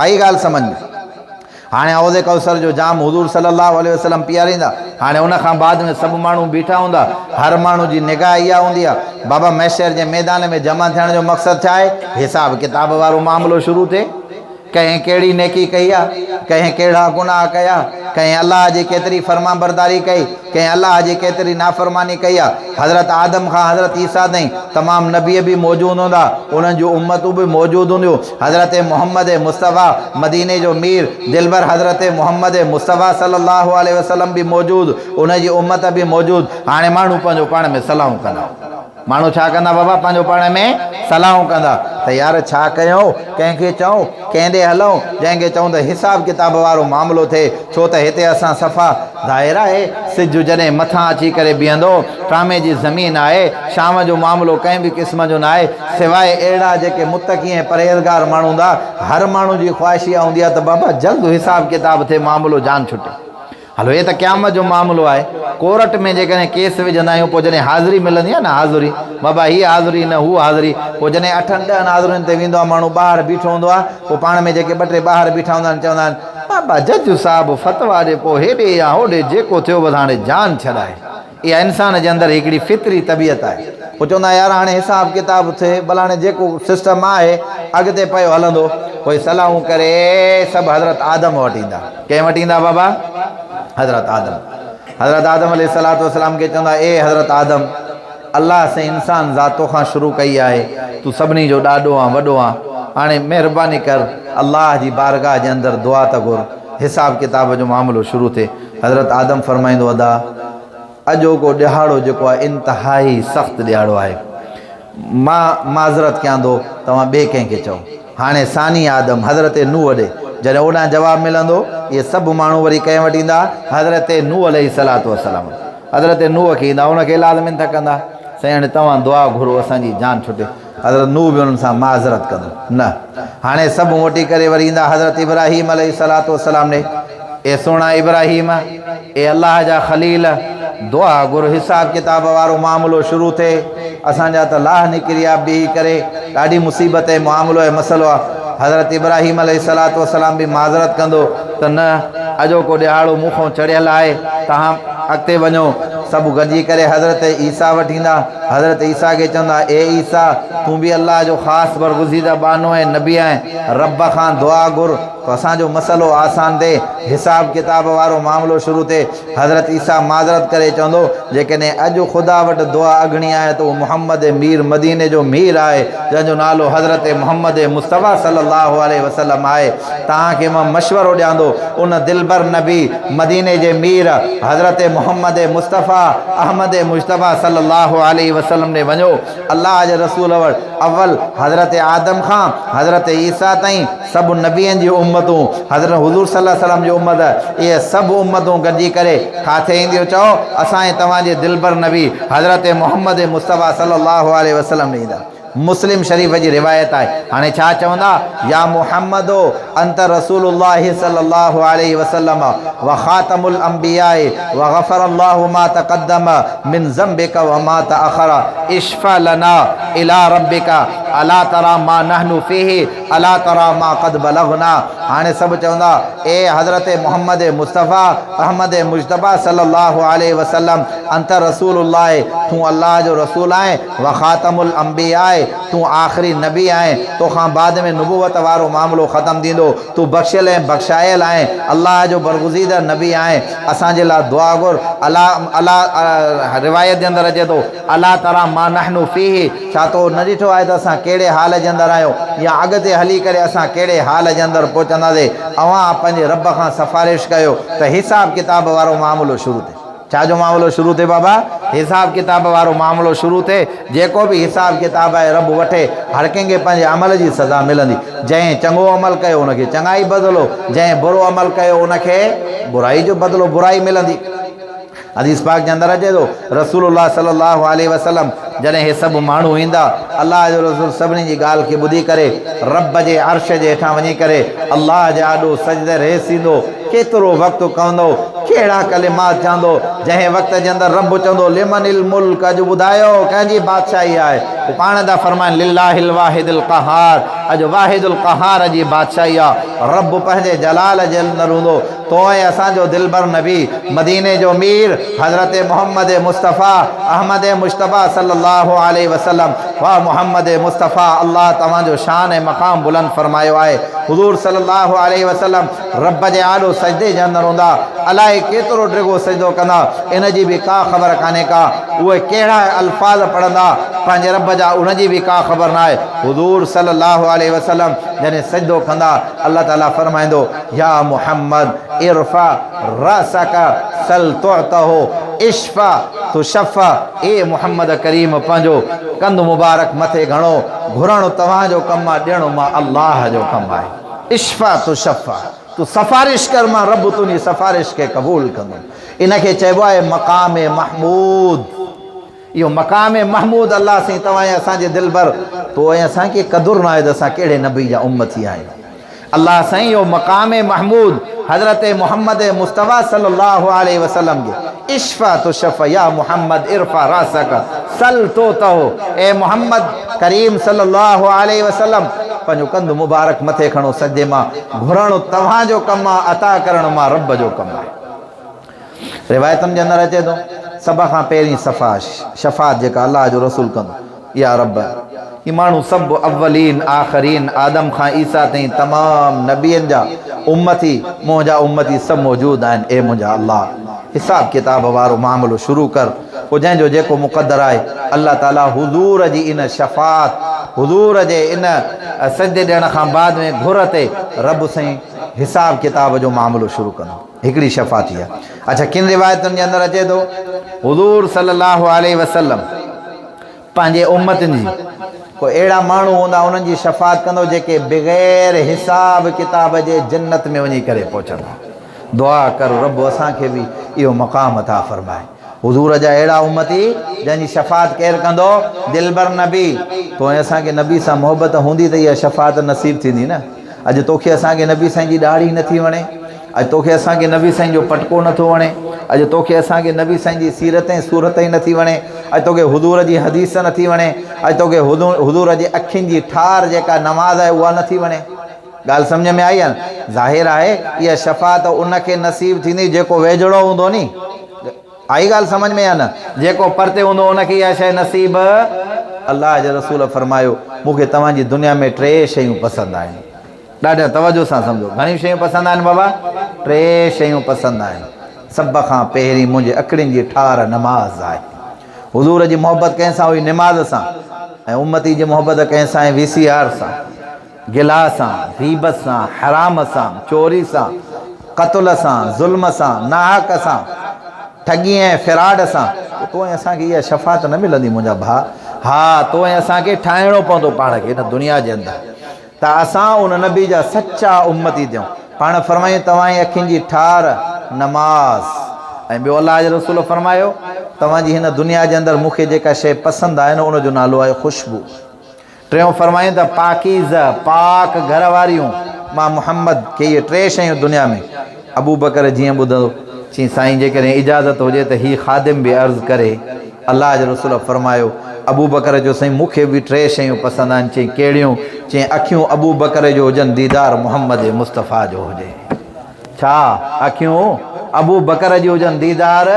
آئي ڳالهه سمجهه ۾؟ هاڻي حوض ڪوثر جو جام حضور صلي الله عليه وسلم پياريندا. هاڻي ان کان بعد ۾ سڀ ماڻهو بيٺا هوندا. هر ماڻهو جي نگاهه اها هوندي آهي، بابا محشر جي ميدان ۾ جمع ٿيڻ جو مقصد ڇا آهي؟ حساب ڪتاب وارو معاملو شروع ٿئي. ڪنهن ڪهڙي نيڪي ڪئي آ، ڪنهن ڪهڙا گناهه ڪيا، ڪنهن الله جي ڪيتري فرمانبرداري ڪئي، ڪنهن الله جي ڪيتري نافرماني ڪئي آ. حضرت آدم کان حضرت عيسيٰ تائين تمام نبي به موجود هوندا، انهن جون امتون به موجود هونديون. حضرت محمد مصطفيٰ مديني جو مير دلبر حضرت محمد مصطفيٰ صلي الله عليه وسلم به موجود، ان جي امت به موجود. هاڻي ماڻهو پنهنجو پاڻ ۾ صلاحون ڪندا. ماڻهو ڇا ڪندا بابا پنهنجو پاڻ ۾ صلاحون ڪندا ته يار ڇا ڪيون، ڪنهن کي چئون، ڪنهن ڏي هلون، جنهن کي چئون ته حساب ڪتاب وارو معاملو ٿئي، ڇو ته هتي اسان صفا ظاهر آهي سج جڏهن مٿان اچي ڪري بيهندو، ٽرامي جي زمين آهي، شام جو معاملو ڪنهن به قسم جو ناهي، سواء اهڙا جيڪي متقي ۽ پرهيزگار ماڻهو هوندا، هر ماڻهو جي خواهش اها هوندي آهي ته بابا جلد حساب ڪتاب ٿئي معاملو جان ڇٽي. هلو هي ته قيامت جو معاملو آهي. ڪورٽ ۾ جيڪڏهن ڪيس وجهندا آهيون پوء جڏهن حاضري ملندي آهي نه حاضري بابا هي حاضري نه هو حاضري پوء جڏهن اٺن ڏهن حاضرين تي ويندو آهي ماڻهو ٻاهر بيٺو هوندو آهي پوء پاڻ ۾ جيڪي ٻه ٽي ٻاهر بيٺا هوندا آهن چوندا آهن بابا جج صاحب فتويٰ ڏي پوء هيڏي يا هوڏي جيڪو ٿيو بس هاڻي جان ڇڏائي. اها انسان جي اندر هڪڙي فطري طبيعت آهي. پوء چوندا يار هاڻي حساب ڪتاب ٿئي ڀلا هاڻي جيڪو سسٽم آهي اڳتي پيو هلندو. پوء صلاحون ڪري سڀ حضرت آدم وٽ ايندا. ڪنهن وٽ ايندا بابا؟ حضرت آدم. حضرت آدم عليه الصلوة والسلام کي چوندا اي حضرت آدم! الله سائين انسان ذات توکان شروع ڪئي آهي، تون سڀني جو ڏاڏو آن وڏو آن، هاڻي مهرباني ڪر الله جي بارگاهه جي اندر دعا ته گهر حساب ڪتاب جو معاملو شروع ٿئي. حضرت آدم فرمائيندو ادا! اڄوڪو ڏهاڙو جيڪو آهي انتهائي سخت ڏهاڙو آهي. مان معذرت ڪيان ٿو توهان ٻئي ڪنهن کي چئو. هاڻي ثاني آدم حضرت نوح ڏي جڏهن اوڏانهن جواب ملندو اهي سڀ ماڻهو وري ڪنهن وٽ ايندا حضرت نوح عليه الصلوة والسلام وٽ. حضرت نوح کي ايندا ان کي لازم منٿ ڪندا سائين هاڻي توهان دعا گهرو اسان جي جان ڇٽي. حضرت نوح به انهن سان معذرت ڪندو نه. هاڻي سڀ موٽي ڪري وري ايندا حضرت ابراهيم عليه الصلوة والسلام ڏي. اي سهڻا ابراهيم! اي الله جا خليل! دعا گهر حساب ڪتاب وارو معاملو شروع ٿئي. اسان جا ته لاهه نڪري آ بيهي ڪري ڏاڍي مصيبت ۽ معاملو ۽ مسئلو آ. حضرت ابراهيم عليه الصلوة والسلام به معذرت ڪندو ته نه اڄوڪو ڏهاڙو مون کان چڙهيل آهي توهان اڳتي وڃو. سڀ گڏجي ڪري حضرت عيسيٰ وٽ ايندا. حضرت عيسيٰ کي چوندا، اي عيسيٰ! تون به الله جو خاص برگزيده ٻانهو ۽ نبي آهين، رب کان دعا گهر ته اسان جو مسئلو آسان ٿئي، حساب ڪتاب وارو معاملو شروع ٿئي. حضرت عيسيٰ معذرت ڪري چوندو، جيڪڏهن اڄ خدا وٽ دعا اگهڻي آهي ته اهو محمد مير مديني جو مير آهي، جنهن جو نالو حضرت محمد مصطفيٰ صلّي الله عليه وسلّم آهي. توهان کي مان مشورو ڏيان ٿو، ان دلبر نبي، مديني جي مير، حضرت محمد مصطفيٰ، احمد مجتبيٰ صلّي الله عليه وسلّم ڏي وڃو. الله جي رسول وٽ اول حضرت آدم کان حضرت عيسيٰ تائين سڀ نبين جون امتون، حضرت حضور صلّي الله عليه وسلّم جي امت، اهي سڀ امتون گڏجي ڪري ڪاٿي اينديون چئو، اسان ۽ توهان جي دلبر نبي حضرت محمد مصطفيٰ صلّي الله عليه وسلّم ڏي ايندا. مسلم شريف جي روايت آهي. هاڻي ڇا چوندا؟ يا محمد انت رسول الله صلي الله عليه وسلم وخاتم الانبياء وغفر الله ما تقدم من ذنبك وما تاخر اشفع لنا الي ربك الا تري ما نحن فيه الا تري ما قد بلغنا هاڻي سڀ چوندا اي حضرت محمد مصطفيٰ احمد مجتبيٰ صلي الله عليه وسلم انت رسول الله تون الله جو رسول آهين وخاتم الانبياء، تون آخري نبي آهين، توکان بعد ۾ نبوت وارو معاملو ختم ٿيندو، تون بخشيل ۽ بخشايل آهين، الله جو برگزيده نبي آهين، اسان جي لاء دعا گهر، الا الا روايت جي اندر اچي ٿو، الا تري ما نحن فيه، ڇا تو نه ڏٺو آهي ته اسان ڪهڙي حال جي اندر آهيون يا اڳتي هلي ڪري اسان ڪهڙي حال جي اندر پهچنداسين، اوهان پنهنجي رب کان سفارش ڪيو ته حساب ڪتاب وارو معاملو شروع ٿئي. ڇا جو معاملو شروع ٿئي بابا؟ حساب ڪتاب وارو معاملو شروع ٿئي، جيڪو به حساب ڪتاب آهي رب وٺي، هر ڪنهن کي پنهنجي عمل جي سزا ملندي، جنهن چڱو عمل ڪيو ان کي چڱائي بدلو، جنهن برو عمل ڪيو ان کي برائي جو بدلو برائي ملندي. حديث پاڪ جي اندر اچي ٿو، رسول الله صلي الله عليه وسلم جڏهن هي سڀ ماڻهو ايندا، الله جو رسول سڀني جي ڳالهه کي ٻڌي ڪري رب جي عرش جي هيٺان وڃي ڪري الله جي آڏو سجده ريز ٿيندو، ڪيترو وقت ڪهندو، ڪهڙا ڪلمات چوندو، جنهن وقت جي اندر رب چوندو، لمن الملڪ اڄ ٻڌايو ڪنهن جي بادشاهي آهي؟ پوء پاڻ ٿا فرمائن لله الواحد القهار اڄ واحد القهار جي بادشاهي آ، رب پنهنجي جلال جي اندر هوندو، تو ۽ اسان جو دلبر نبي، مديني جو مير، حضرت محمد مصطفيٰ، احمد مجتبيٰ صلّي الله عليه وسلّم، واه محمد مصطفيٰ الله توهان جو شان ۽ مقام بلند فرمايو آهي، حضور صلّي الله عليه وسلّم رب جي آڏو سجدي جي اندر هوندا، الائي ڪيترو ڊگهو سجدو ڪندا، ان جي به ڪا خبر ڪانهي ڪا، اهي ڪهڙا الفاظ پڙهندا پنهنجي رب جا ان جي به ڪا خبر ناهي، حضور صلّي الله عليه وسلّم جڏهن سجدو ڪندا الله تعالي فرمائيندو، يا محمد ارفع راسک سل تعطه اشفع تشفع اي محمد ڪريم پنهنجو ڪنڌ مبارڪ مٿي گهڻو، گهرڻ توهان جو ڪم آ ڏيڻ مان الله جو ڪم آهي. اشفع تشفع تون سفارش ڪر مان رب تنهنجي سفارش کي قبول ڪندم. ان کي چئبو آهي مقام محمود. اهو مقام محمود الله سائين توهان ۽ اسان جي دلبر تو ۽ اسان کي قدر ناهي ته اسان ڪهڙي نبي جا امتي آهيون. الله سائين اهو مقام محمود حضرت محمد مصطفيٰ صلي الله عليه وسلم جي اشفع تشفع يا محمد ارفع راسك سل تعطه اي محمد ڪريم صلي الله عليه وسلم پنهنجو ڪنڌ مبارڪ مٿي کڻو سجدي مان گهرڻ توهان جو ڪم آ عطا ڪرڻ مان رب جو ڪم آهي. روايتن جي اندر اچي ٿو، سڀ کان پهرين صفا، شفاعت، جيڪا الله جو رسول ڪندو، يا رب! هي ماڻهو سڀ اولين، آخرين، آدم کان عيسيٰ تائين تمام نبين جا امتي، منهنجا امتي سڀ موجود آهن، اي منهنجا الله! حساب ڪتاب وارو معاملو شروع ڪر، پوء جنهن جو جيڪو مقدر آهي، الله تعاليٰ حضور جي ان شفاعت، حضور جي ان سجدي ڏيڻ کان بعد ۾ گهر تي رب سائين حساب ڪتاب جو معاملو شروع ڪندو. هڪڙي شفاعت اها. اڇا ڪن روايتن جي اندر اچي ٿو حضور صلي الله عليه وسلم پنهنجي امتن جي ڪو اهڙا ماڻهو هوندا انهن جي شفاعت ڪندو جيڪي بغير حساب ڪتاب جي جنت ۾ وڃي ڪري پهچندا. دعا ڪر رب اسان کي به اهو مقام عطا فرمائي. حضور جا اهڙا امتي جنهن جي شفاعت ڪير ڪندو؟ دلبر نبي. تو ۽ اسان کي نبي سان محبت هوندي ته اها شفاعت نصيب ٿيندي نه. اڄ توکي اسان کي نبي سائين جي ڏاڙهي نٿي وڻي. اڄ توکي اسان کي نبي سائين جو پٽڪو نٿو وڻي، اڄ توکي اسان کي نبي سائين جي سيرت ۽ صورت ئي نٿي وڻي، اڄ توکي حضور جي حديث نٿي وڻي، اڄ توکي حضور جي اکين جي ٺار جيڪا نماز آهي اها نٿي وڻي. ڳالهه سمجهه ۾ آئي يا نه؟ ظاهر آهي اها شفاعت ان کي نصيب ٿيندي جيڪو ويجهڙو هوندو ني. آئي ڳالهه سمجهه ۾ يا نه؟ جيڪو پرتي هوندو ان کي اها شيء نصيب. الله جي رسول فرمايو، مون کي توهان جي دنيا ۾ ٽي شيون پسند آهن. ڏاڍي توجه سان سمجهو. گهڻيون شيون پسند آهن بابا؟ ٽي شيون پسند آهن. سڀ کان پهرين منهنجي اکڙين جي ٺار نماز آهي. حضور جي محبت ڪنهن سان هئي؟ نماز سان. ۽ امتي جي محبت ڪنهن سان آهي؟ وي سي آر سان، گلا سان، غيبت سان، حرام سان، چوري سان، قتل سان، ظلم سان، ناحق سان، ٺڳي ۽ فراڊ سان. پوء تو ۽ اسان کي اها شفاعت نه ملندي منهنجا ڀاء. ها تو ۽ اسان کي ٺاهڻو پوندو پاڻ کي هن دنيا جي اندر. ته اسان ان نبي جا سچا امتي ٿيون. پاڻ فرمايائون، توهان جي اکين جي ٺار نماز. ۽ ٻيو الله جي رسول فرمايو، توهان جي هن دنيا جي اندر مون کي جيڪا شيء پسند آهي نه ان جو نالو آهي خوشبو. ٽيون فرمايائون ته پاڪيزه، پاڪ گهر واريون، مان محمد کي اهي ٽي شيون دنيا ۾. ابوبڪر جيئن ٻڌو، چيائين، سائين جيڪڏهن اجازت هجي ته هي خادم به عرض ڪري. الله جي رسول فرمايو، ابوبڪر چيو، سائين مون کي به ٽي شيون پسند آهن. چيائين، ڪهڙيون؟ چيائين، اکيون ابوبڪر جو هجن، ديدار محمد مصطفيٰ جو هجي. ڇا؟ اکيون ابوبڪر جون هجن، ديدار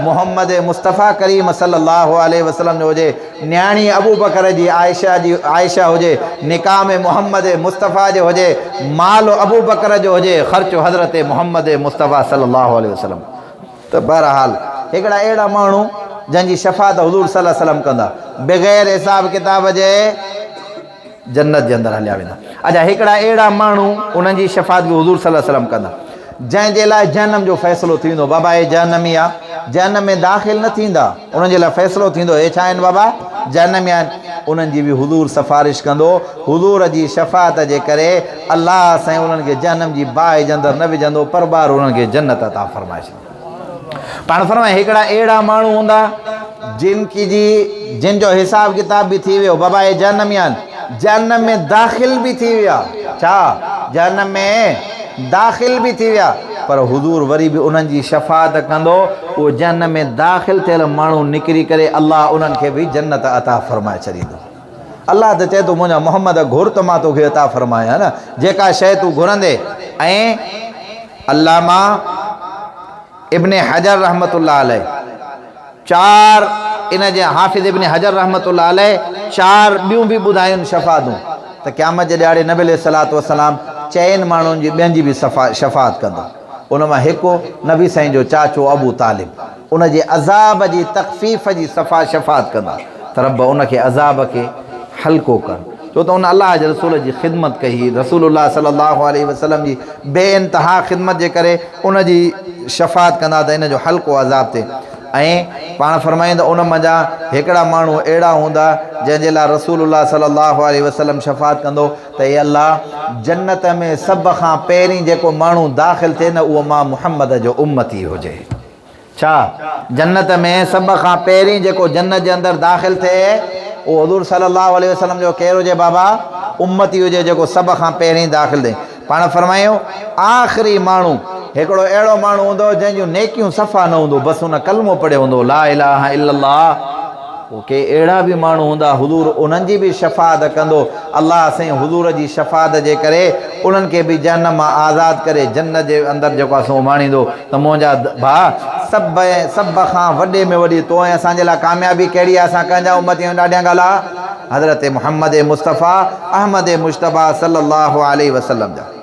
محمد مصطفيٰ ڪريم صلي الله عليه وسلم جو هجي. نياڻي ابوبڪر جي عائشه جي عائشه هجي، نڪاح ۾ محمد مصطفيٰ جي هجي، مال ابوبڪر جو هجي، خرچ حضرت محمد مصطفيٰ صلي الله عليه وسلم. ته بهرحال هڪڙا اهڙا ماڻهو جن جي شفاعت حضور صلي الله عليه وسلم ڪندا، بغير حساب ڪتاب جي جنت جي اندر هليا ويندا. اڇا هڪڙا اهڙا ماڻهو انهن جي شفاعت به حضور صلي الله عليه وسلم ڪندا، جنهن جي لاء جهنم جو فيصلو ٿي ويندو، بابا هي جهنمي آ، جهنم ۾ داخل نه ٿيندا، انهن جي لاء فيصلو ٿيندو هي ڇا آهن بابا جهنمي آهن، انهن جي به حضور سفارش ڪندو، حضور جي شفاعت جي ڪري الله سائين انهن کي جهنم جي باهه جي اندر نه وجهندو پر ٻاهر انهن کي جنت عطا فرمائي ڇڏيندو. پاڻ فرمائي هڪڙا اهڙا ماڻهو هوندا جن کي جي جن جو حساب ڪتاب به ٿي ويو بابا اهي جهنمي آهن جهنم ۾ داخل به ٿي ويا ڇا جهنم ۾ داخل به ٿي ويا پر حضور وري به انهن جي شفاعت ڪندو اهو جهنم ۾ داخل ٿيل ماڻهو نڪري ڪري الله انهن کي به جنت عطا فرمائي ڇڏيندو. الله ته چئي ٿو منهنجا محمد گهر ته مان توکي عطا فرمايان نه جيڪا شيء تون گهرندي ۽ علامه ابن حجر رحمت الله عليه چار ان جي حافظ ابن حجر رحمت الله عليه چار ٻيون به ٻڌايون شفاعتون ته قيامت جي ڏهاڙي نبي عليه الصلوة والسلام چئن ماڻهن جي ٻين جي به شفاعت ڪندو ان مان هڪ نبي سائين جو چاچو ابو طالب ان جي عذاب جي تخفيف جي صفا شفاعت ڪندا ته رب ان کي عذاب کي هلڪو ڪر ڇو ته ان الله جي رسول جي خدمت ڪئي هئي رسول الله صلي الله عليه وسلم جي بي انتها خدمت جي ڪري ان جي شفاعت ڪندا ته ان جو هلڪو عذاب ٿئي ۽ پاڻ فرمائين ته ان منجهان هڪڙا ماڻهو اهڙا هوندا جنهن جي لاء رسول الله صلي الله عليه وسلم شفاعت ڪندو ته اي الله جنت ۾ سڀ کان پهرين جيڪو ماڻهو داخل ٿئي نه اهو مان محمد جو امتي هجي. ڇا جنت ۾ سڀ کان پهرين جيڪو جنت جي اندر داخل ٿئي اهو حضور صلي الله عليه وسلم جو ڪير هجي بابا امتي هجي جيڪو سڀ کان پهرين داخل ٿئي پاڻ فرمايو آخري ماڻهو هڪڙو اهڙو ماڻهو هوندو جنهن جون نيڪيون صفا نه هوندو بس ان ڪلمو پڙهيو هوندو لا اله الا الله پوء ڪي اهڙا به ماڻهو هوندا حضور انهن جي به شفاعت ڪندو، الله سائين حضور جي شفاعت جي ڪري انهن کي به جهنم مان آزاد ڪري جنت جي اندر جيڪو آهي سو اماڻيندو ته منهنجا ڀاء سڀ ۽ سڀ کان وڏي ۾ وڏي تو ۽ اسان جي لاء ڪاميابي ڪهڙي آهي اسان ڪنهن جا امتي آهيون ڏاڍيان ڳالهاء حضرت محمد مصطفيٰ احمد مجتبيٰ صلي الله عليه وسلم جا.